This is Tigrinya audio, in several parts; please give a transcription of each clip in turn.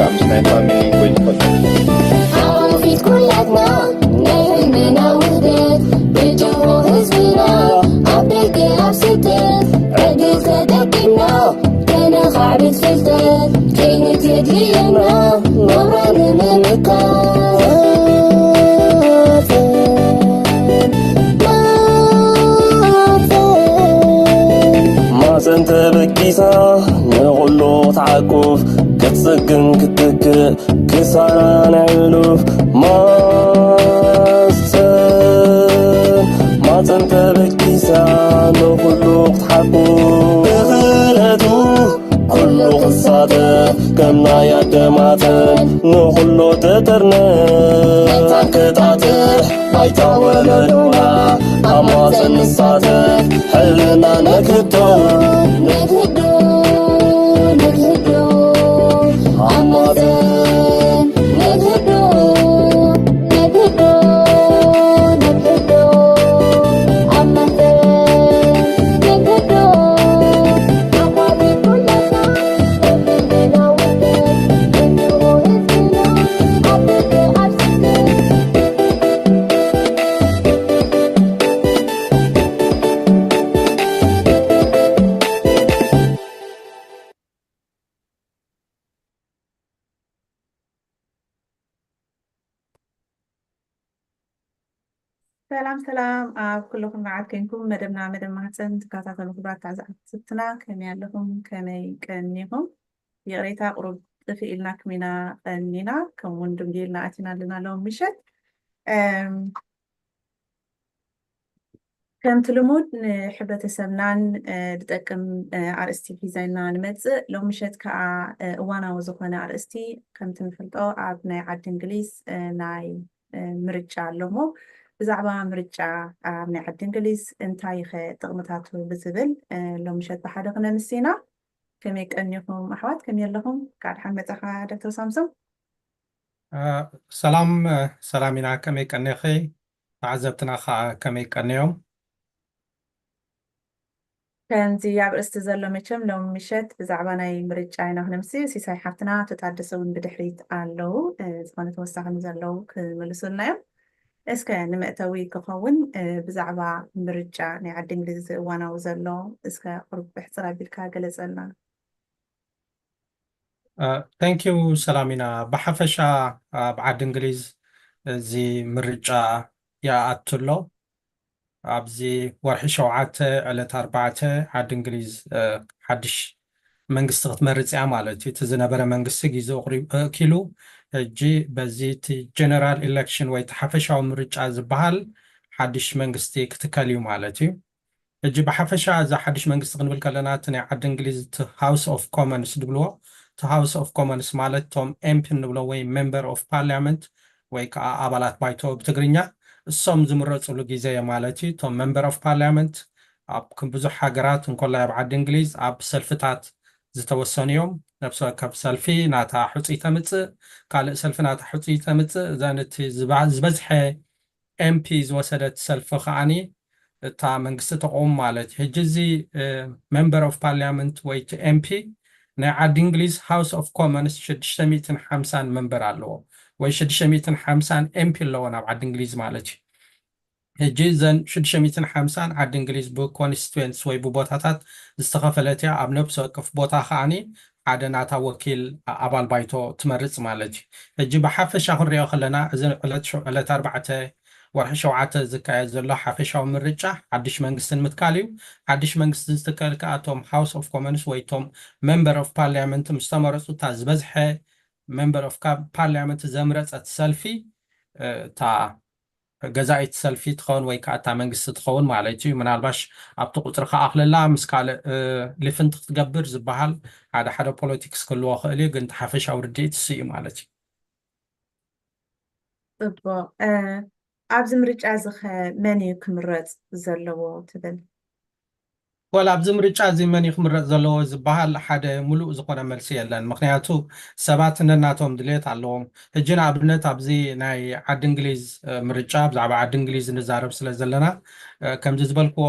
ኣብቲ ናይ ፋሚሊ ወይ ዝኾነ ሓቆፊት ኩላትና ናይ ህልምና ውህደት ብጅሆ ህዝብና ኣብ ደገ ኣብ ስደት ዕድል ተጠቂምና ከነኻዕብት ፍልጠት ከይንት የድልየና ናብራ ንምምካት ማፀን ተበጊሳ ንኹሉ ክትዓቁፍ ክትጽግን ክትትክእ ክሳራ ናይ ሕሉፍ ማፀን ማፀን ተበጊሳ ንኹሉ ክትሓቁፍ ብኽእለቱ ኩሉ ክሳተፍ ከም ናይ ኣደማተን ንኹሉ ትጥርነፍ መታን ክጣጥሕ ባይታ ወለዶና ኣብ ማፀን ንሳተፍ ሕልና ነግህዶ ነግህዶ ነግህዶ ኣብ ማፀን ነግህዶ ነግህዶ ነግህዶ ኣብ ማፀን ነግህዶ ኣብ ማፀን ኩላትና ሰላም ሰላም ኣብ ኩልኹም መዓት ኮንኩም መደብና መደብ ማህፀን ትከታተሉ ክቡራት ተዓዛብትና ከመይ ኣለኹም? ከመይ ቀኒኹም? ይቕሬታ ቁሩብ ጥፍእ ኢልና ክሚና ቀኒና ከምኡውን ድንጊልና ኣቲና ኣለና ሎም ምሸት ከምቲ ልሙድ ንሕብረተሰብናን ዝጠቅም ኣርእስቲ ሒዘና ንመፅእ። ሎም ምሸት ከዓ እዋናዊ ዝኾነ ኣርእስቲ ከምቲ ንፈልጦ ኣብ ናይ ዓዲ እንግሊዝ ናይ ምርጫ ኣሎ እሞ ብዛዕባ ምርጫ ኣብ ናይ ዓዲ እንግሊዝ እንታይ ኸ ጥቕምታቱ ብዝብል ሎም ምሸት ብሓደ ክነምስና። ከመይ ቀኒኹም ኣሕዋት? ከመይ ኣለኹም? ካብ ደሓን መጻኻ ዶክተር ሳምሶም። ሰላም ሰላም ኢና። ከመይ ቀኒኺ? ተዓዘብትና ከዓ ከመይ ቀኒዮም? ከምዚ ኣብ ርእስቲ ዘሎ መቸም ሎም ምሸት ብዛዕባ ናይ ምርጫ ኢና ክነምሲ። ሲሳይ ሓፍትና፣ ኣቶ ታደሰ እውን ብድሕሪት ኣለዉ። ዝኾነ ተወሳኺ ንዘለዉ ክምልሱልና እዮም። እስከ ንመእተዊ ክኸውን ብዛዕባ ምርጫ ናይ ዓዲ እንግሊዝ እዚ እዋናዊ ዘሎ እስከ ቁሩብ ብሕፅር ኣቢልካ ገለፀልና። Thank you ሰላሚና። ብሓፈሻ ኣብ ዓዲ እንግሊዝ እዚ ምርጫ ይኣቱ ኣሎ። ኣብዚ ወርሒ ሸውዓተ ዕለት ኣርባዕተ ዓዲ እንግሊዝ ሓድሽ መንግስቲ ክትመርፅ እያ ማለት እዩ። እቲ ዝነበረ መንግስቲ ጊዜኡ ኣእኪሉ ሕጂ በዚ እቲ ጀነራል ኢሌክሽን ወይ እቲ ሓፈሻዊ ምርጫ ዝበሃል ሓድሽ መንግስቲ ክትከል እዩ ማለት እዩ። ሕጂ ብሓፈሻ እዛ ሓድሽ መንግስቲ ክንብል ከለና እቲ ናይ ዓዲ እንግሊዝ እቲ ሃውስ ኦፍ ኮመንስ ዝብልዎ እቲ ሃውስ ኦፍ ኮመንስ ማለት እቶም ኤምፒ እንብሎ ወይ ሜምበር ኦፍ ፓርሊያመንት ወይ ከዓ ኣባላት ባይቶ ብትግርኛ እሶም ዝምረፅሉ ግዜ ማለት እዩ። እቶም ሜምበር ኦፍ ፓርሊያመንት ኣብ ብዙሕ ሃገራት እንኮላይ ኣብ ዓዲ እንግሊዝ ኣብ ሰልፍታት ዝተወሰኑ እዮም። ነብሲ ወከፍ ሰልፊ ናታ ሕፁይ ተምፅእ፣ ካልእ ሰልፊ ናታ ሕፁይ ተምፅእ። እዘን እቲ ዝበዝሐ ኤምፒ ዝወሰደት ሰልፊ ከዓኒ እታ መንግስቲ ተቆሙ ማለት እዩ። ሕጂ እዚ ሜምበር ኦፍ ፓርሊያመንት ወይ እቲ ኤምፒ ናይ ዓዲ እንግሊዝ ሃውስ ኦፍ ኮመንስ ሽዱሽተ ሚእትን ሓምሳን መንበር ኣለዎ ወይ ሽዱሽተ ሚእትን ሓምሳን ኤምፒ ኣለዎ ናብ ዓዲ እንግሊዝ ማለት እዩ። ሕጂ እዘን ሽዱሽተ ሚእትን ሓምሳን ዓዲ እንግሊዝ ብኮንስቲትዌንትስ ወይ ብቦታታት ዝተኸፈለት እያ። ኣብ ነብሲ ወከፍ ቦታ ከዓኒ ሓደ ናታ ወኪል ኣባል ባይቶ ትመርፅ ማለት እዩ። ሕጂ ብሓፈሻ ክንሪኦ ከለና እዚ ዕለት ሸው- ዕለት ኣርባዕተ ወርሒ ሸውዓተ ዝካየድ ዘሎ ሓፈሻዊ ምርጫ ሓድሽ መንግስቲ ንምትካል እዩ። ሓድሽ መንግስቲ ዝትከል ከዓ እቶም ሃውስ ኦፍ ኮመንስ ወይ እቶም ሜምበር ኦፍ ፓርሊያመንት ምስ ተመረፁ እታ ዝበዝሐ ሜምበር ኦፍ ፓርሊያመንት ዘምረፀት ሰልፊ እታ ገዛኢት ሰልፊ ትኸውን ወይ ከዓ እታ መንግስቲ ትኸውን ማለት እዩ። ምናልባሽ ኣብቲ ቁፅሪ ከኣኽለላ ምስ ካልእ ልፍንቲ ክትገብር ዝበሃል ሓደ ሓደ ፖለቲክስ ክህልዎ ክእል እዩ፣ ግን እቲ ሓፈሻዊ ርድኢት እሱ እዩ ማለት እዩ። ፅቡቕ። ኣብዚ ምርጫ እዚ ኸ መን እዩ ክምረፅ ዘለዎ ትብል? ወላ ኣብዚ ምርጫ እዚ መን እዩ ክምረፅ ዘለዎ ዝበሃል ሓደ ሙሉእ ዝኾነ መልሲ የለን። ምክንያቱ ሰባት ነናቶም ድሌት ኣለዎም። ሕጂ ንኣብነት ኣብዚ ናይ ዓዲ እንግሊዝ ምርጫ ብዛዕባ ዓዲ እንግሊዝ ንዛረብ ስለ ዘለና ከምዚ ዝበልክዎ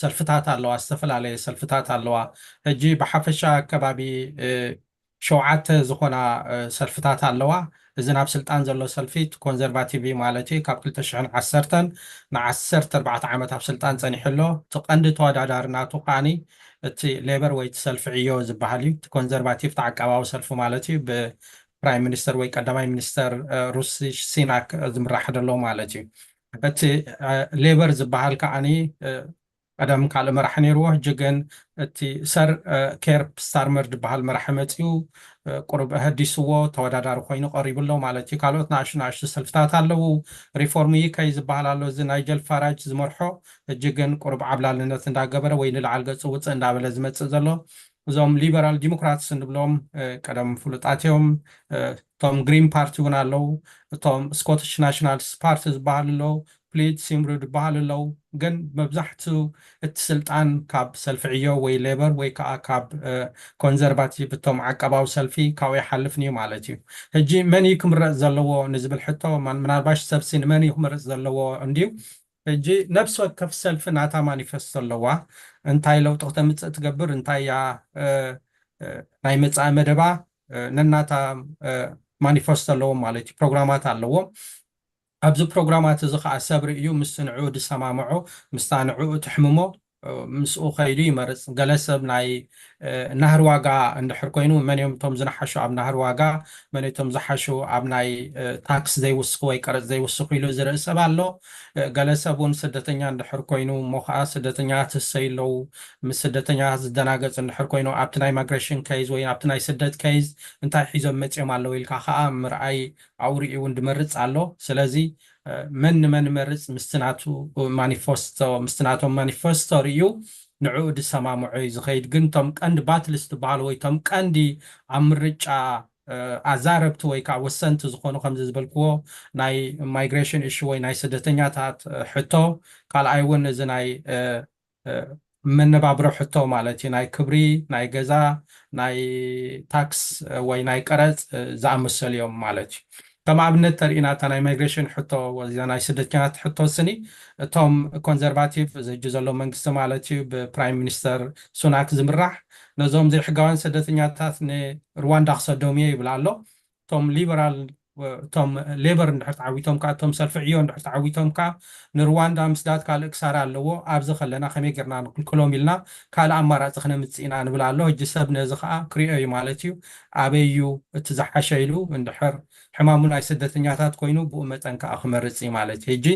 ሰልፍታት ኣለዋ፣ ዝተፈላለየ ሰልፍታት ኣለዋ። ሕጂ ብሓፈሻ ከባቢ ሸውዓተ ዝኾና ሰልፍታት ኣለዋ። እዚ ናብ ስልጣን ዘሎ ሰልፊ ኮንዘርቫቲቭ ማለት እዩ። ካብ ክልተ ሽሕን ዓሰርተን ንዓሰርተ ኣርባዕተ ዓመት ኣብ ስልጣን ፀኒሑ ኣሎ። እቲ ቀንዲ ተወዳዳሪ ናቱ ከዓኒ እቲ ሌበር ወይ እቲ ሰልፊ ዕዮ ዝበሃል እዩ። እቲ ኮንዘርቫቲቭ ተዓቃባዊ ሰልፊ ማለት እዩ። ብፕራይም ሚኒስተር ወይ ቀዳማይ ሚኒስተር ሩሲ ሲናክ ዝምራሕ ዘሎ ማለት እዩ። እቲ ሌበር ዝበሃል ከዓኒ ቀደም ካልእ መራሒ ነይርዎ። ሕጂ ግን እቲ ሰር ኬር ስታርመር ዝበሃል መራሒ መፅኡ ቁሩብ ኣሀዲስዎ ተወዳዳሪ ኮይኑ ቀሪቡ ኣሎ ማለት እዩ። ካልኦት ንኣሽቱ ንኣሽቱ ሰልፍታት ኣለዉ። ሪፎርም ዩከይ ዝበሃል ኣሎ፣ እዚ ናይጀል ፋራጅ ዝመርሖ፣ ሕጂ ግን ቁሩብ ዓብላልነት እንዳገበረ ወይ ንላዕል ገፁ ውፅእ እንዳበለ ዝመፅእ ዘሎ። እዞም ሊበራል ዲሞክራትስ እንብሎም ቀደም ፍሉጣት እዮም። እቶም ግሪን ፓርቲ እውን ኣለዉ። እቶም ስኮቲሽ ናሽናልስ ፓርቲ ዝበሃሉ ኣለዉ። ፕሊድ ሲምሩ ዝበሃሉ ኣለዉ። ግን መብዛሕትኡ እቲ ስልጣን ካብ ሰልፊ ዕዮ ወይ ሌበር ወይ ከዓ ካብ ኮንዘርቫቲቭ እቶም ዓቀባዊ ሰልፊ ካብኡ ይሓልፍ እዩ ማለት እዩ። ሕጂ መን እዩ ክምረፅ ዘለዎ ንዝብል ሕቶ ምናልባሽ ሰብሲ ንመን እዩ ክምረፅ ዘለዎ እንድዩ። ሕጂ ነብሲ ወከፍ ሰልፊ ናታ ማኒፌስቶ ኣለዋ። እንታይ ለውጢ ክተምፅእ ትገብር፣ እንታይ እያ ናይ መፃኢ መደባ፣ ነናታ ማኒፌስቶ ኣለዎም ማለት እዩ። ፕሮግራማት ኣለዎም። ኣብዚ ፕሮግራማት እዚ ከዓ ሰብ ርእዩ ምስ ንዕኡ ዝሰማምዖ፣ ምስታ ንዕኡ ትሕምሞ ምስኡ ከይዱ ይመርፅ። ገለ ሰብ ናይ ናህሪ ዋጋ እንድሕር ኮይኑ፣ መን እዮም እቶም ዝነሓሹ ኣብ ናህሪ ዋጋ፣ መን እቶም ዝሓሹ ኣብ ናይ ታክስ ዘይውስኹ ወይ ቀረፅ ዘይውስኹ ኢሉ ዝርኢ ሰብ ኣሎ። ገለ ሰብ እውን ስደተኛ እንድሕር ኮይኑ እሞ ከዓ ስደተኛታት እሰይ ኣለዉ። ምስ ስደተኛታት ዝደናገፅ እንድሕር ኮይኑ ኣብቲ ናይ ማይግሬሽን ኬዝ ወይ ኣብቲ ናይ ስደት ኬዝ እንታይ ሒዞም መፅኦም ኣለዉ ኢልካ ከዓ ምርኣይ ኣውሪኡ እውን ድመርፅ ኣሎ። ስለዚ መን ንመን መርፅ ምስቲ ናቱ ማኒፌስቶ ምስቲ ናቶም ማኒፌስቶ ርእዩ ንዕኡ ዝሰማምዖ እዩ ዝኸይድ። ግን እቶም ቀንዲ ባትልስ ዝበሃሉ ወይ እቶም ቀንዲ ኣብ ምርጫ ኣዛረብቲ ወይ ከዓ ወሰንቲ ዝኾኑ ከምዚ ዝበልክዎ ናይ ማይግሬሽን እሹ ወይ ናይ ስደተኛታት ሕቶ፣ ካልኣይ እውን እዚ ናይ መነባብሮ ሕቶ ማለት እዩ። ናይ ክብሪ፣ ናይ ገዛ፣ ናይ ታክስ ወይ ናይ ቀረፅ ዝኣመሰሉ እዮም ማለት እዩ። ከም ኣብነት ተሪኢና እታ ናይ ማይግሬሽን ሕቶ ወይ ናይ ስደተኛታት ሕቶ ስኒ እቶም ኮንዘርቫቲቭ እዚ ሕጂ ዘሎ መንግስቲ ማለት እዩ ብፕራይም ሚኒስተር ሱናክ ዝምራሕ ነዞም ዘይሕጋውያን ስደተኛታት ንሩዋንዳ ክሰዶም እየ ይብል ኣሎ። እቶም ሊበራል እቶም ሌበር እንድሕር ተዓዊቶም ከዓ እቶም ሰልፊ ዕዮ እንድሕር ተዓዊቶም ከዓ ንሩዋንዳ ምስዳድ ካልእ ክሳራ ኣለዎ። ኣብዚ ከለና ከመይ ጌርና ንክልክሎም ኢልና ካልእ ኣማራፂ ክነምፅእ ኢና ንብል ኣሎ። ሕጂ ሰብ ነዚ ከዓ ክሪኦ እዩ ማለት እዩ። ኣበይ እዩ እቲ ዝሓሸ ኢሉ እንድሕር ሕማሙ ናይ ስደተኛታት ኮይኑ ብኡ መጠን ከዓ ክመርፅ እዩ ማለት እዩ። ሕጂ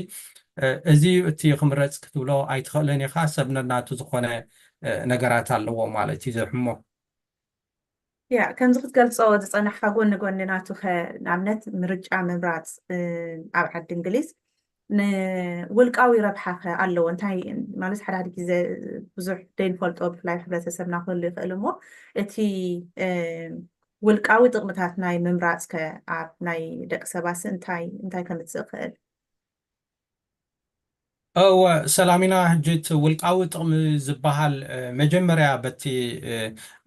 እዚ እዩ እቲ ክምረፅ ክትብሎ ኣይትኽእልን ኢኻ። ሰብ ነናቱ ዝኾነ ነገራት ኣለዎ ማለት እዩ ዘሕሞ። ያ ከምዚ ክትገልፆ ዝፀናሕካ ጎኒ ጎኒ ናቱ ከ ንኣብነት ምርጫ ምምራፅ ኣብ ዓዲ እንግሊዝ ንውልቃዊ ረብሓ ከ ኣለዎ እንታይ ማለት ሓደ ሓደ ግዜ ብዙሕ ዘይንፈልጦ ብፍላይ ሕብረተሰብና ክህሉ ይኽእል እሞ እቲ ውልቃዊ ጥቕምታት ናይ ምምራፅ ከ ኣብ ናይ ደቂ ሰባሲ እንታይ እንታይ ከምፅእ ይኽእል? እወ ሰላሚና፣ ሕጂ እቲ ውልቃዊ ጥቕሚ ዝበሃል መጀመርያ በቲ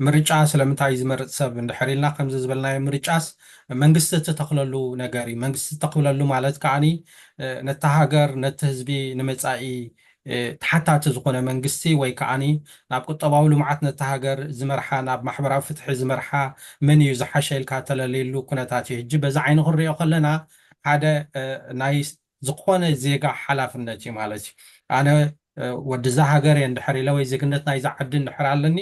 ምርጫ ስለምንታይ ዝመርፅ ሰብ እንድሕር ኢልና ከምዚ ዝበልናዮ ምርጫስ መንግስቲ እተኽለሉ ነገር እዩ። መንግስቲ እተኽለሉ ማለት ከዓኒ ነቲ ሃገር ነቲ ህዝቢ ንመፃኢ ተሓታቲ ዝኾነ መንግስቲ ወይ ከዓኒ ናብ ቁጠባዊ ልምዓት ነቲ ሃገር ዝመርሓ ናብ ማሕበራዊ ፍትሒ ዝመርሓ መን እዩ ዝሓሸ ኢልካ ተለልየሉ ኩነታት እዩ። ሕጂ በዚ ዓይኒ ክንሪኦ ከለና ሓደ ናይ ዝኾነ ዜጋ ሓላፍነት እዩ ማለት እዩ። ኣነ ወዲ እዛ ሃገር እየ እንድሕር ኢለ ወይ ዜግነት ናይዛ ዓዲ እንድሕር ኣለኒ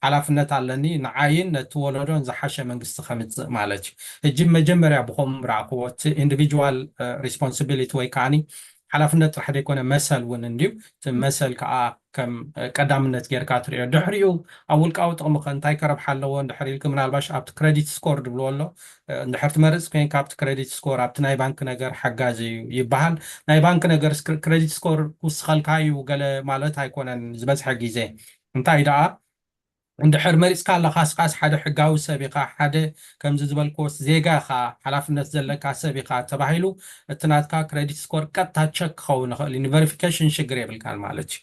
ሓላፍነት ኣለኒ ንዓይን ነቲ ወለዶን ዝሓሸ መንግስቲ ከምፅእ ማለት እዩ። ሕጂ መጀመርያ ብኸም ርኣኽዎ እቲ ኢንዲቪጁዋል ሪስፖንሲቢሊቲ ወይ ከዓኒ ሓላፍነት ጥራሕ ዘይኮነ መሰል እውን እንድዩ። እቲ መሰል ከዓ ከም ቀዳምነት ጌርካ ትሪኦ። ድሕሪኡ ኣብ ውልቃዊ ጥቕሚ ከ እንታይ ከረብሓ ኣለዎ እንድሕር ኢልክ ምናልባሽ ኣብቲ ክረዲት ስኮር ድብልዎ ኣሎ እንድሕር ትመርፅ ኮይንካ ኣብቲ ክረዲት ስኮር ኣብቲ ናይ ባንክ ነገር ሓጋዚ እዩ ይበሃል። ናይ ባንክ ነገር ክረዲት ስኮር ክውስኸልካ እዩ ገለ ማለት ኣይኮነን። ዝበዝሐ ግዜ እንታይ ደኣ እንድሕር መሪፅካ ኣለኻ ስኻስ ሓደ ሕጋዊ ሰብ ኢኻ፣ ሓደ ከምዚ ዝበልክዎስ ዜጋ ኢኻ፣ ሓላፍነት ዘለካ ሰብ ኢኻ ተባሂሉ እቲ ናትካ ክረዲት ስኮር ቀጥታ ቸክ ክኸውን ይኽእል እዩ። ንቨሪፊኬሽን ሽግር የብልካን ማለት እዩ።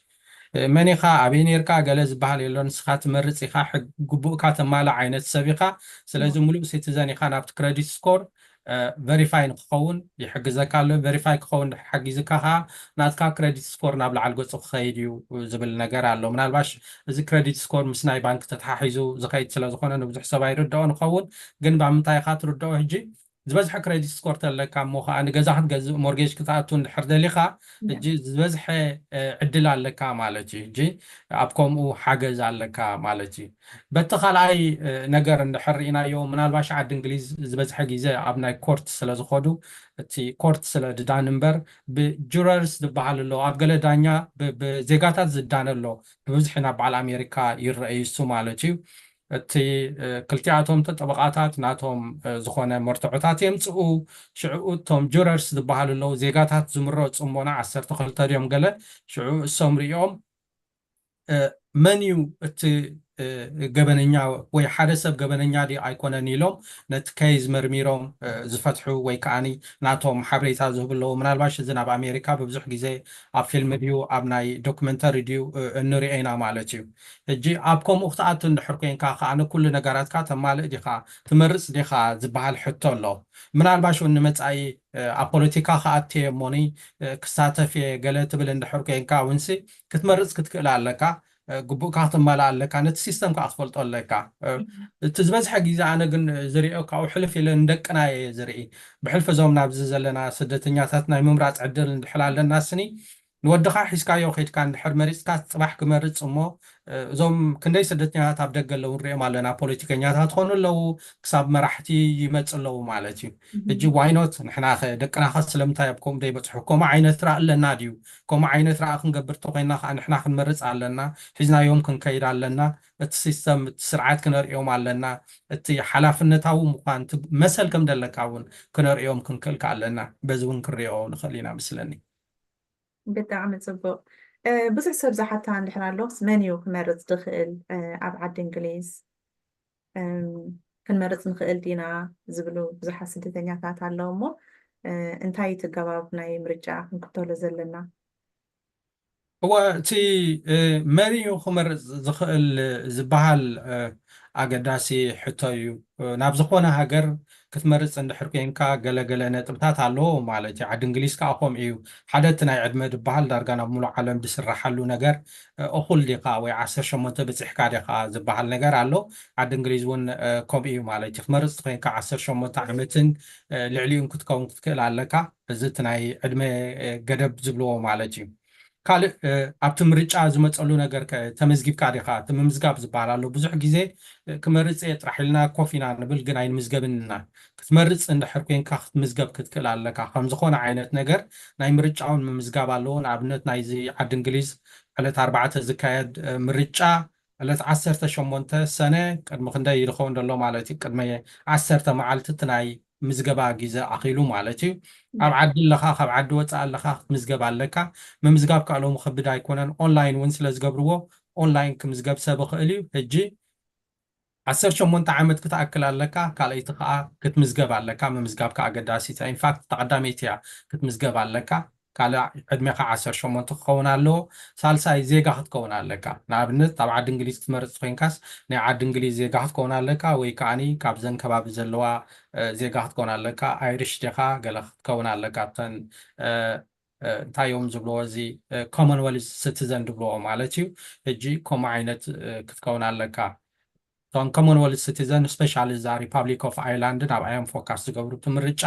መን ኢኻ፣ ኣበይ ነርካ፣ ገለ ዝበሃል የሎ። ንስኻ ትመርፅ ኢኻ፣ ግቡእካ ተማልእ ዓይነት ሰብ ኢኻ። ስለዚ ሙሉእ ሲቲዘን ኢኻ ናብቲ ክረዲት ስኮር ቨሪፋይ ንክኸውን ይሕግዘካ ኣሎ። ቨሪፋይ ክኸውን ሓጊዝካ ከዓ ናትካ ክሬዲት ስኮር ናብ ላዕሊ ገፁ ክኸይድ እዩ ዝብል ነገር ኣሎ። ምናልባሽ እዚ ክሬዲት ስኮር ምስ ናይ ባንክ ተተሓሒዙ ዝኸይድ ስለ ዝኾነ ንብዙሕ ሰብ ኣይርድኦ ንኸውን። ግን ባምንታይ ኢኻ ትርድኦ? ሕጂ ዝበዝሐ ክሬዲት ስኮር ተለካ እሞ ከዓ ንገዛ ክትገዝእ ሞርጌጅ ክትኣቱ እንድሕር ደሊኻ ሕጂ ዝበዝሐ ዕድል ኣለካ ማለት እዩ። ሕጂ ኣብ ከምኡ ሓገዝ ኣለካ ማለት እዩ። በቲ ካልኣይ ነገር እንድሕር ርኢናዮ ምናልባሽ ዓዲ እንግሊዝ ዝበዝሐ ግዜ ኣብ ናይ ኮርት ስለ ዝኾዱ እቲ ኮርት ስለ ድዳን እምበር ብጁረርስ ዝበሃል ኣሎ ኣብ ገለ ዳኛ ብዜጋታት ዝዳነ ኣሎ። ብብዝሒ ናብ በዓል ኣሜሪካ ይረአ እሱ ማለት እዩ። እቲ ክልቲኣቶም ጠበቃታት ናቶም ዝኾነ መርትዖታት የምፅኡ። ሽዕኡ እቶም ጁረርስ ዝበሃሉ ኣለዉ ዜጋታት ዝምረፁ እሞና ዓሰርተ ክልተ ድዮም ገለ ሽዑ እሶም ሪኦም መን እዩ እቲ ገበነኛ ወይ ሓደ ሰብ ገበነኛ ድዩ ኣይኮነን ኢሎም ነቲ ከይዝ መርሚሮም ዝፈትሑ ወይ ከዓኒ ናቶም ሓበሬታ ዝህቡ ኣለዉ። ምናልባሽ እዚ ናብ ኣሜሪካ ብብዙሕ ግዜ ኣብ ፊልም ድዩ ኣብ ናይ ዶክመንተሪ ድዩ እንሪኦ ኢና ማለት እዩ። ሕጂ ኣብ ከምኡ ክትኣቱ እንድሕር ኮንካ ከዓኒ ኩሉ ነገራትካ ተማልእ ዲኻ ትመርፅ ዲኻ ዝበሃል ሕቶ ኣሎ። ምናልባሽ እውን ንመፃኢ ኣብ ፖለቲካ ክኣትየ እሞኒ ክሳተፍ እየ ገለ ትብል እንድሕር ኮንካ እውንሲ ክትመርፅ ክትክእል ኣለካ። ግቡእካ ክትማልእ ኣለካ። ነቲ ሲስተም ከዓ ክትፈልጦ ኣለካ። እቲ ዝበዝሐ ግዜ ኣነ ግን ዝሪኦ ካብኡ ሕልፍ ኢለ ንደቅና እየ ዝርኢ። ብሕልፊ እዞም ናብዚ ዘለና ስደተኛታት ናይ ምምራፅ ዕድል እንድሕር ኣለና ስኒ ንወድኻ ሒዝካዮ ከይድካ እንድሕር መሪፅካ ፅባሕ ክመርፅ እሞ እዞም ክንደይ ስደተኛታት ኣብ ደገ ኣለዉ ንሪኦም ኣለና። ፖለቲከኛታት ክኾኑ ኣለዉ ክሳብ መራሕቲ ይመፁ ኣለዉ ማለት እዩ። ሕጂ ዋይኖት ንሕና ደቅናኸ ስለምንታይ ኣብ ከምኡ ዘይበፅሑ ከምኡ ዓይነት ራእ ኣለና ድዩ? ከምኡ ዓይነት ራእ ክንገብር ተኮይና ከዓ ንሕና ክንመርፅ ኣለና። ሒዝናዮም ክንከይድ ኣለና። እቲ ሲስተም እቲ ስርዓት ክነርእዮም ኣለና። እቲ ሓላፍነታዊ ምኳን መሰል ከም ደለካ እውን ክነርእዮም ክንክእል ኣለና። በዚ እውን ክንሪኦ ንኽእል ኢና ምስለኒ። ብጣዕሚ ፅቡቅ። ብዙሕ ሰብ ዝሓታ እንድሕር ኣሎ መን እዩ ክመርፅ ዝኽእል ኣብ ዓዲ እንግሊዝ? ክንመርፅ ንኽእል ዲና ዝብሉ ብዙሓት ስደተኛታት ኣለዉ እሞ እንታይ እቲ ኣገባብ ናይ ምርጫ ክንክተሎ ዘለና? እወ እቲ መን እዩ ክመርፅ ዝኽእል ዝበሃል ኣገዳሲ ሕቶ እዩ። ናብ ዝኾነ ሃገር ክትመርፅ እንድሕር ኮንካ ገለገለ ነጥብታት ኣለዎ ማለት እዩ። ዓዲ እንግሊዝ ከዓ ከምኡ እዩ። ሓደ እቲ ናይ ዕድመ ዝበሃል ዳርጋ ናብ ሙሉእ ዓለም ዝስራሓሉ ነገር እኹል ዲኻ ወይ ዓሰርተ ሸሞንተ በፂሕካ ዲኻ ዝበሃል ነገር ኣሎ። ዓዲ እንግሊዝ እውን ከምኡ እዩ ማለት እዩ። ክትመርፅ ተኮይንካ ዓሰርተ ሸሞንተ ዓመትን ልዕሊኡን ክትከውን ክትክእል ኣለካ። እዚ እቲ ናይ ዕድመ ገደብ ዝብልዎ ማለት እዩ። ካልእ ኣብቲ ምርጫ ዝመፀሉ ነገር ከ ተመዝጊብካ ዲኻ? እቲ ምምዝጋብ ዝበሃል ኣሎ። ብዙሕ ግዜ ክመርፅ እየ ጥራሕ ኢልና ኮፍ ኢና ንብል፣ ግን ኣይንምዝገብን ኢና። ክትመርፅ እንድሕር ኮንካ ክትምዝገብ ክትክእል ኣለካ። ከም ዝኾነ ዓይነት ነገር ናይ ምርጫ እውን ምምዝጋብ ኣለዎ። ንኣብነት ናይዚ ዓዲ እንግሊዝ ዕለት ኣርባዕተ ዝካየድ ምርጫ ዕለት ዓሰርተ ሸሞንተ ሰነ ቅድሚ ክንደይ ይኸውን ዘሎ ማለት እዩ። ቅድሚ ዓሰርተ መዓልቲ እቲ ናይ ምዝገባ ግዜ ኣኺሉ ማለት እዩ። ኣብ ዓዲ ኣለኻ፣ ካብ ዓዲ ወፃእ ኣለኻ ክትምዝገብ ኣለካ። ምምዝጋብ ከዓ ሎሚ ከብድ ኣይኮነን። ኦንላይን እውን ስለ ዝገብርዎ ኦንላይን ክምዝገብ ሰብ ይኽእል እዩ። ሕጂ ዓሰርተ ሸሞንተ ዓመት ክትኣክል ኣለካ። ካልኣይቲ ከዓ ክትምዝገብ ኣለካ። ምምዝጋብ ከዓ ኣገዳሲት እያ። ኢንፋክት እታ ቀዳመይቲ እያ ክትምዝገብ ኣለካ። ካልእ ዕድሜኻ ዓሰርተ ሸሞንተ ክኸውን ኣለዎ። ሳልሳይ ዜጋ ክትከውን ኣለካ። ንኣብነት ኣብ ዓዲ እንግሊዝ ክትመርፅ ኮይንካስ ናይ ዓዲ እንግሊዝ ዜጋ ክትከውን ኣለካ ወይ ከዓኒ ካብዘን ከባቢ ዘለዋ ዜጋ ክትከውን ኣለካ። ኣይሪሽ ዲኻ ገለ ክትከውን ኣለካ። ኣብተን እንታይ እዮም ዝብልዎ እዚ ኮመንወልዝ ሲቲዘን ዝብልዎ ማለት እዩ። ሕጂ ከምኡ ዓይነት ክትከውን ኣለካ። እቶም ኮመንወልዝ ሲቲዘን ስፔሻሊ እዛ ሪፓብሊክ ኦፍ ኣይርላንድን ኣብ ኣዮም ፎካስ ዝገብሩ እቲ ምርጫ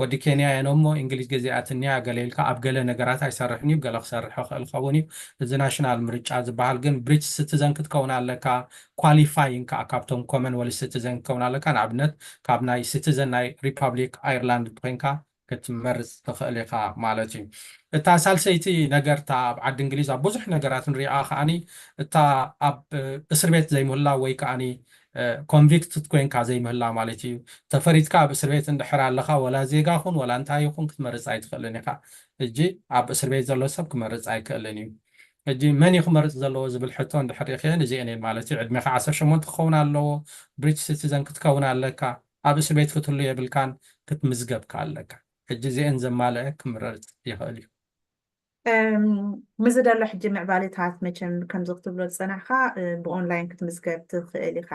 ወዲ ኬንያ እየን እሞ እንግሊዝ ገዚኣትኒ እያ ገለ ኢልካ ኣብ ገለ ነገራት ኣይሰርሕን እዩ ገለ ክሰርሕ ይኽእል ኸውን እዩ። እዚ ናሽናል ምርጫ ዝበሃል ግን ብሪቲሽ ሲቲዘን ክትከውን ኣለካ። ኳሊፋይን ከዓ ካብቶም ኮመንወልዝ ሲቲዘን ክትከውን ኣለካ። ንኣብነት ካብ ናይ ሲቲዘን ናይ ሪፓብሊክ ኣይርላንድ እንተኮይንካ ክትመርፅ ትኽእል ኢኻ ማለት እዩ። እታ ሳልሰይቲ ነገር እታ ኣብ ዓዲ እንግሊዝ ኣብ ብዙሕ ነገራት ንሪኣ ከዓኒ እታ ኣብ እስር ቤት ዘይምህላ ወይ ከዓኒ ኮንቪክትድ ኮይንካ ዘይምህላ ማለት እዩ። ተፈሪድካ ኣብ እስር ቤት እንድሕር ኣለኻ ወላ ዜጋ ኹን ወላ እንታይ ይኹን ክትመርፅ ኣይትኽእልን ኢኻ። ሕጂ ኣብ እስር ቤት ዘሎ ሰብ ክመርፅ ኣይክእልን እዩ። ሕጂ መን እዩ ክመርፅ ዘለዎ ዝብል ሕቶ እንድሕር ርኢኽየን እዚአን እየን ማለት እዩ። ዕድሜኻ ዓሰርተ ሸሞንተ ክኸውን ኣለዎ። ብሪቲሽ ሲቲዘን ክትከውን ኣለካ። ኣብ እስር ቤት ክትህሉ የብልካን። ክትምዝገብ ከኣ ኣለካ። ሕጂ እዚአን ዘማልአ ክምረፅ ይኽእል እዩ። ምዚ ደሎ ሕጂ ምዕባሌታት መቸም ከምዚ ክትብሎ ዝፀናሕካ ብኦንላይን ክትምዝገብ ትኽእል ኢኻ።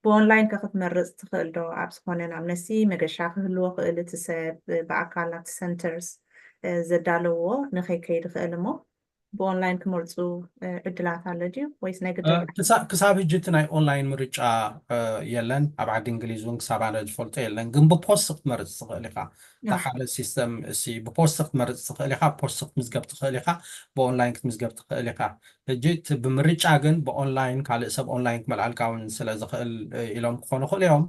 ብኦንላይን ከ ክትመርፅ ትኽእል ዶ? ኣብ ዝኾነ ንኣብነሲ መገሻ ክህልዎ ክእል እቲ ሰብ ብኣካል ናብቲ ሰንተርስ ዘዳለዎ ንኸይከይድ ይኽእል እሞ ብኦንላይን ክመርፁ ዕድላት ኣሎ ድዩ ወይስ ናይ ግድን? ክሳብ ሕጂ እቲ ናይ ኦንላይን ምርጫ የለን። ኣብ ዓዲ እንግሊዝ እውን ክሳብ ኣነ ዝፈልጦ የለን። ግን ብፖስት ክትመርፅ ትኽእል ኢኻ። ሓደ ሲስተም እ ብፖስት ክትመርፅ ትኽእል ኢኻ። ብፖስት ክትምዝገብ ትኽእል ኢኻ። ብኦንላይን ክትምዝገብ ትኽእል ኢኻ። ሕጂ እቲ ብምርጫ ግን ብኦንላይን ካልእ ሰብ ኦንላይን ክመልኣልካ እውን ስለ ዝኽእል ኢሎም ክኾኑ ይኽእሉ እዮም።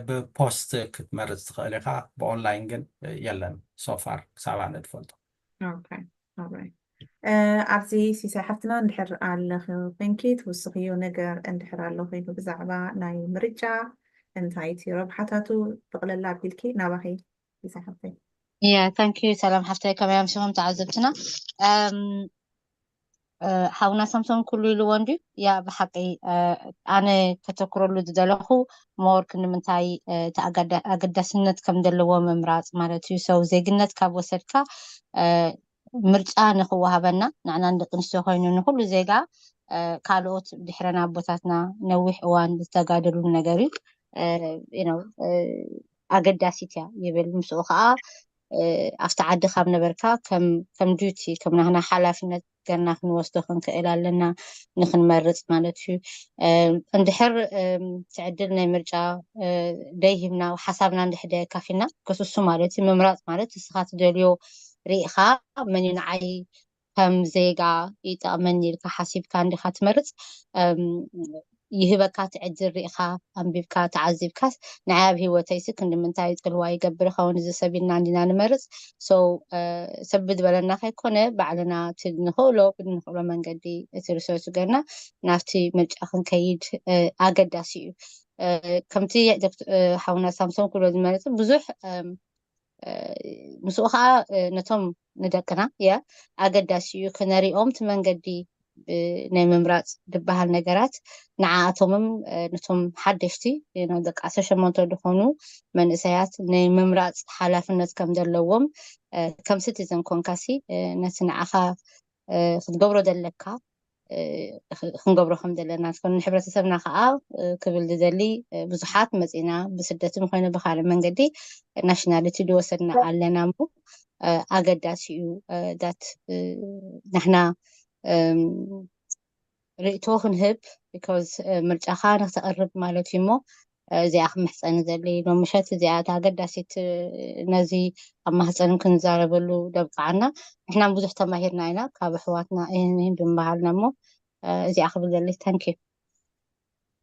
ብፖስት ክትመርፅ ትኽእል ኢኻ። ብኦንላይን ግን የለን ሶፋር ክሳብ ኣነ ዝፈልጦ። ኣብዚ ሲሳይ ሓፍትና እንድሕር ኣለኺ ኮንኪ ትውስኽዮ ነገር እንድሕር ኣሎ ኮይኑ ብዛዕባ ናይ ምርጫ እንታይ እቲ ረብሓታቱ ጠቕለላ ኣቢልኪ ናባኺ ሲሳይ ሓፍተይ። Yeah, thank you ሰላም ሓፍተይ፣ ከመይ ኣምሲኹም ተዓዘብትና? ሓውና ሳምሶን ኩሉ ኢልዎ እንድዩ። ያ ብሓቂ ኣነ ከተኩረሉ ዝደለኹ ሞር ክንምንታይ እቲ ኣገዳስነት ከም ዘለዎ ምምራፅ ማለት እዩ። ሰው ዜግነት ካብ ወሰድካ ምርጫ ንክወሃበና ንዕና ንደቂ ኣንስትዮ ኮይኑ ንኩሉ ዜጋ ካልኦት ድሕረና ኣቦታትና ነዊሕ እዋን ዝተጋደሉ ነገር እዩ። ኣገዳሲት እያ ይብል። ምስኡ ከዓ ኣብቲ ዓዲ ካብ ነበርካ ከም ዲዩቲ ከም ናህና ሓላፍነት ገርና ክንወስዶ ክንክእል ኣለና ንክንመርፅ ማለት እዩ። እንድሕር ትዕድል ናይ ምርጫ ደይሂብና ሓሳብና እንድሕደ ካፊና ከስሱ ማለት እዩ። ምምራፅ ማለት እስኻ ትደልዮ ርኢኻ መን እዩ ንዓይ ከም ዜጋ ይጠቕመኒ ኢልካ ሓሲብካ እንዲኻ ትመርፅ። ይህበካ ትዕድል ርኢኻ ኣንቢብካ ተዓዚብካስ ንዓይ ኣብ ሂወተይሲ ክንዲ ምንታይ ፅልዋ ይገብር ይኸውን እዚ ሰብ ኢልና እንዲና ንመርፅ። So ሰብ ብዝበለና ከይኮነ ባዕልና እቲ ንኽእሎ ብንኽእሎ መንገዲ እቲ ሪሰርች ገርና ናብቲ ምርጫ ክንከይድ ኣገዳሲ እዩ። ከምቲ ሓውና ሳምሶን ክብሎ ዝመረፅ ብዙሕ ምስኡ ከዓ ነቶም ንደቅና የ ኣገዳሲ እዩ ክነሪኦም እቲ መንገዲ ናይ ምምራፅ ዝበሃል ነገራት ንዓኣቶምም ነቶም ሓደሽቲ ደቂ ዓሰርተ ሸሞንተ ዝኾኑ መንእሰያት ናይ ምምራፅ ሓላፍነት ከም ዘለዎም ከም ሲቲዘን ኮንካሲ ነቲ ንዓኻ ክትገብሮ ዘለካ ክንገብሮ ከም ዘለና ትኾን ንሕብረተሰብና ከዓ ክብል ዝደሊ ብዙሓት መፂና ብስደትም ኮይነ ብካልእ መንገዲ ናሽናሊቲ ዝወሰድና ኣለና እሞ ኣገዳሲ እዩ ዳት ናሕና ርእቶ ክንህብ because ምርጫኻ ንክተቕርብ ማለት እዩ እሞ እዚኣ ክምሕፀኒ ዘለ ሎምሸት እዚኣ እታ ኣገዳሲት ነዚ ኣብ ማህፀንም ክንዛረበሉ ደብቃዓና ንሕና ብዙሕ ተማሂርና ኢና ካብ ኣሕዋትና ይህን ይህን ብምባሃልና እሞ እዚኣ ክብል ዘለ thank you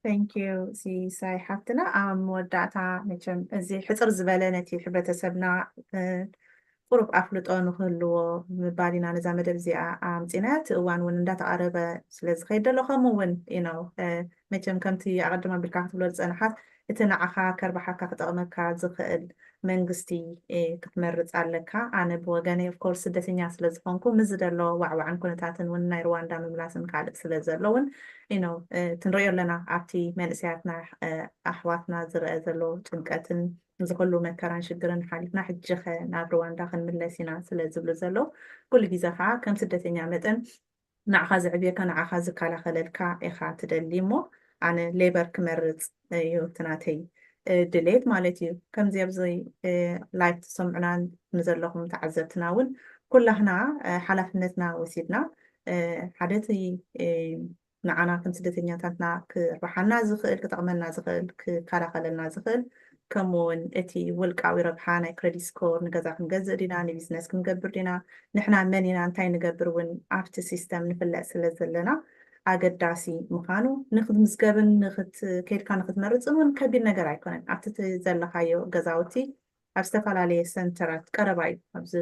thank you ሲሳይ ሓፍትና ኣብ መወዳእታ መቸም እዚ ሕፅር ዝበለ ነቲ ሕብረተሰብና ቁሩብ ኣፍልጦ ንክህልዎ ምባል ኢና ነዛ መደብ እዚኣ ኣምፂና እቲ እዋን እውን እንዳተቃረበ ስለዝኸይድ ዘሎ ከምኡ እውን you know መቸም ከምቲ ኣቀድማ ኣቢልካ ክትብሎ ዝፀንሓት እቲ ንዓኻ ከርባሓካ ክጠቕመካ ዝኽእል መንግስቲ ክትመርፅ ኣለካ ኣነ ብወገነይ of course ስደተኛ ስለዝኾንኩ ምስ ዝደሎ ዋዕዋዕን ኩነታትን እውን ናይ ሩዋንዳ ምምላስን ካልእ ስለዘሎ እውን you know ክንሪኦ ኣለና ኣብቲ መንእሰያትና ኣሕዋትና ዝረአ ዘሎ ጭንቀትን እዚ ኩሉ መከራን ሽግርን ሓሊፍና ሕጂ ከ ናብ ሩዋንዳ ክንምለስ ኢና ስለ ዝብሉ ዘለዉ ኩሉ ግዜ ከዓ ከም ስደተኛ መጠን ንዓኻ ዘዕብየካ ንዓኻ ዝከላኸለልካ ኢኻ ትደሊ እሞ ኣነ ሌበር ክመርፅ እዩ እቲ ናተይ ድሌት ማለት እዩ ከምዚ ኣብዚ ላይፍ ትሰምዑና ንዘለኹም ተዓዘብትና እውን ኩላህና ሓላፍነትና ወሲድና ሓደቲ ንዓና ከም ስደተኛታትና ክርብሓና ዝኽእል ክጠቕመና ዝኽእል ክከላኸለልና ዝኽእል ከምኡ እውን እቲ ውልቃዊ ረብሓ ናይ ክረዲት ስኮር ንገዛ ክንገዝእ ዲና ንቢዝነስ ክንገብር ዲና ንሕና መን ኢና እንታይ ንገብር እውን ኣብቲ ሲስተም ንፍለጥ ስለ ዘለና ኣገዳሲ ምዃኑ ንክትምዝገብን ንክትከድካ ንክትመርፅን እውን ከቢድ ነገር ኣይኮነን ኣብቲ ዘለካዮ ገዛውቲ ኣብ ዝተፈላለየ ሰንተራት ቀረባ እዩ ኣብዚ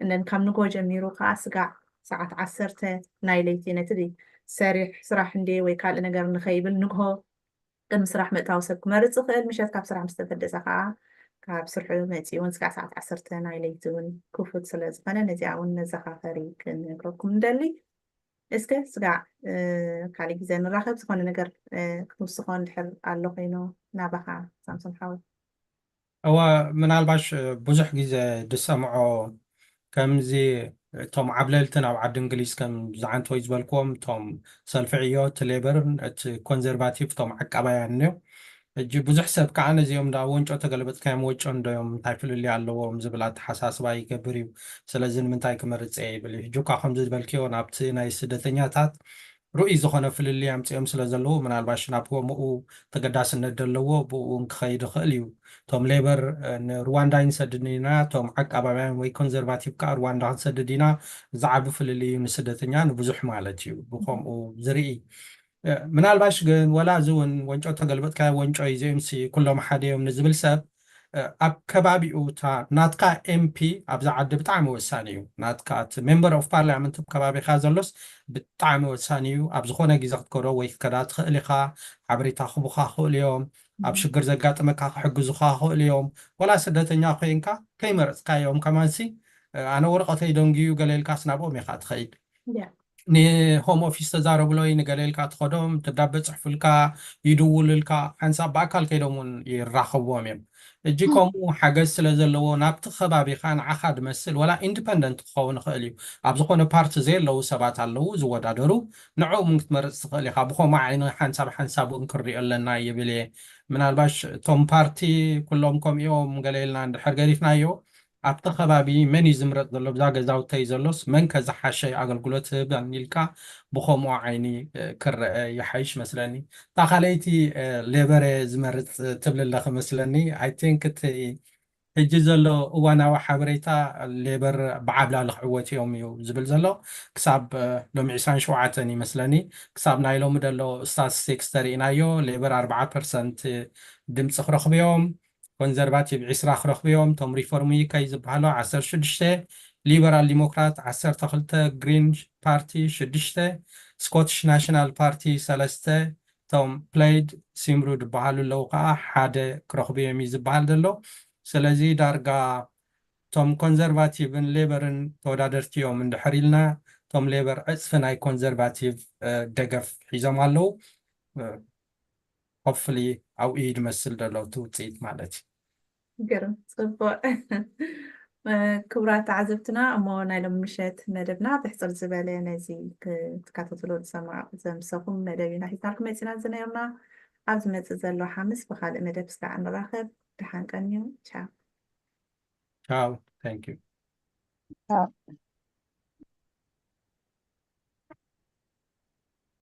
እነን ካብ ንግሆ ጀሚሩ ከዓ ስጋዕ ሰዓት ዓሰርተ ናይ ለይቲ ነቲ ሰሪሕ ስራሕ እንደ ወይ ካልእ ነገር ንኸይብል ንግሆ ቅድሚ ስራሕ ምእታው ሰብ ክመርፅ ይኽእል ምሸት ካብ ስራሕ ምስ ተፈደሰ ከዓ ካብ ስርሑ መፂኡ እውን ስጋዕ ሰዓት ዓሰርተ ናይ ለይቲ እውን ክፉት ስለ ዝኾነ ነዚኣ እውን መዘኻኸሪ ክንነግረኩም ንደሊ እስከ ስጋዕ ካልእ ግዜ ንራኸብ ዝኾነ ነገር ክትውስኾ እንድሕር ኣሎ ኮይኑ ናባኻ ሳምሶን ሓወይ እወ ምናልባሽ ብዙሕ ግዜ ዝሰምዖ ከምዚ እቶም ዓብለልቲ ናብ ዓዲ እንግሊዝ ከም ዝዓንተወይ ዝበልክዎም እቶም ሰልፊ ዕዮ እቲ ሌበርን እቲ ኮንዘርቫቲቭ እቶም ዓቃባያን እዮም ሕጂ ብዙሕ ሰብ ከዓ ነዚኦም ዳ ወንጮ ተገለበጥካዮም ወጮ እንዶዮም እንታይ ፍልልይ ኣለዎም ዝብል ኣተሓሳስባ ይገብር እዩ። ስለዚ ንምንታይ ክመርፅ እየ ይብል እዩ። ሕጂ እኳ ከምዚ ዝበልክዮ ናብቲ ናይ ስደተኛታት ርኡይ ዝኾነ ፍልልይ ኣምፅኦም ስለ ዘለዉ ምናልባሽ ናብ ከምኡ ተገዳስነት ዘለዎ ብኡ እውን ክኸይድ ይኽእል እዩ። እቶም ሌበር ንሩዋንዳ ይንሰድድ ኢና፣ እቶም ዓቃባውያን ወይ ኮንዘርቫቲቭ ከዓ ሩዋንዳ ክንሰድድ ኢና። ዝዓቢ ፍልልይ እዩ ንስደተኛ ንብዙሕ ማለት እዩ ብከምኡ ዝርኢ። ምናልባሽ ግን ወላ እዚ እውን ወንጮ ተገልበጥካዮ ወንጮ እዩ እዚኦም ሲ ኩሎም ሓደ እዮም ንዝብል ሰብ ኣብ ከባቢኡ እታ ናትካ ኤምፒ ኣብዛ ዓዲ ብጣዕሚ ወሳኒ እዩ። ናትካ እቲ ሜምበር ኦፍ ፓርላመንት ኣብ ከባቢኻ ዘሎስ ብጣዕሚ ወሳኒ እዩ። ኣብ ዝኾነ ግዜ ክትከዶ ወይ ክትከዳ ትኽእል ኢኻ። ሓበሬታ ክህቡኻ ክኽእሉ እዮም። ኣብ ሽግር ዘጋጥመካ ክሕግዙኻ ክኽእሉ እዮም። ወላ ስደተኛ ኮይንካ ከይመረፅካዮም ከማንሲ ኣነ ወረቐተይ ደንጉዩ ገለ ኢልካስ ናብኦም ኢኻ ትኸይድ። ንሆም ኦፊስ ተዛረብሎይ ንገለ ኢልካ ትኸዶም ደብዳበ ፅሕፉልካ ይድውሉልካ ሓንሳብ ብኣካል ከይዶም እውን ይራኸብዎም እዮም። እጂ ከምኡ ሓገዝ ስለ ዘለዎ ናብቲ ከባቢኻ ንዓኻ ድመስል ወላ ኢንዲፐንደንት ክኸውን ይኽእል እዩ። ኣብ ዝኾነ ፓርቲ ዘየለዉ ሰባት ኣለዉ ዝወዳደሩ፣ ንዕኦም እውን ክትመርፅ ትኽእል ኢኻ። ብኸምኡ ዓይኒ ሓንሳብ ሓንሳብ እውን ክንሪኦ ኣለና ይብል እየ። ምናልባሽ እቶም ፓርቲ ኩሎም ከምኡ እዮም ገለ ኢልና እንድሕር ገዲፍናዮ ኣብቲ ከባቢ መን እዩ ዝምረፅ ዘሎ ብዛ ገዛውተይ ዘሎስ መን ከ ዝሓሸ ኣገልግሎት ህበን ኢልካ ብኸምኡ ዓይኒ ክረአ ይሓይሽ መስለኒ። እታ ካልኣይቲ ሌበረ ዝመርፅ ትብል ኣለኺ መስለኒ። I think እቲ ሕጂ ዘሎ እዋናዊ ሓበሬታ ሌበር ብዓብላሊ ክዕወት እዮም እዩ ዝብል ዘሎ። ክሳብ ሎሚ ዕስራን ሸውዓተን ይመስለኒ። ክሳብ ናይ ሎሚ ዘሎ ስታትስቲክስ ተሪኢናዮ ሌበር ኣርባዓ ፐርሰንት ድምፂ ክረኽቡ እዮም። ኮንዘርቫቲቭ ዕስራ ክረኽቡ እዮም። እቶም ሪፎርም ዩከይ ዝበሃሉ ዓሰርተ ሽዱሽተ፣ ሊበራል ዲሞክራት ዓሰርተ ክልተ፣ ግሪን ፓርቲ ሽዱሽተ፣ ስኮትሽ ናሽናል ፓርቲ ሰለስተ፣ እቶም ፕሌይድ ሲምሩ ዝበሃሉ ኣለዉ ከዓ ሓደ ክረኽቡ እዮም እዩ ዝበሃል ዘሎ። ስለዚ ዳርጋ እቶም ኮንዘርቫቲቭን ሌበርን ተወዳደርቲ እዮም እንድሕር ኢልና እቶም ሌበር ዕፅፊ ናይ ኮንዘርቫቲቭ ደገፍ ሒዞም ኣለዉ። ሆፍሊ ኣብኡ እዩ ዝመስል ዘሎ እቲ ውፅኢት ማለት እዩ። ግርም፣ ፅቡቅ። ክቡራት ተዓዘብትና፣ እሞ ናይ ሎም ምሸት መደብና ብሕፅር ዝበለ ነዚ ክትከታተሎ ዝሰማዕ ዘምሰኹም መደብ ኢና ሒዝናልኩም መፂና ዝነርና። ኣብ ዝመፅእ ዘሎ ሓምስ ብካልእ መደብ ስጋዕ ንራኸብ። ደሓን ቀንዩ። ቻው። ቻው። Thank you።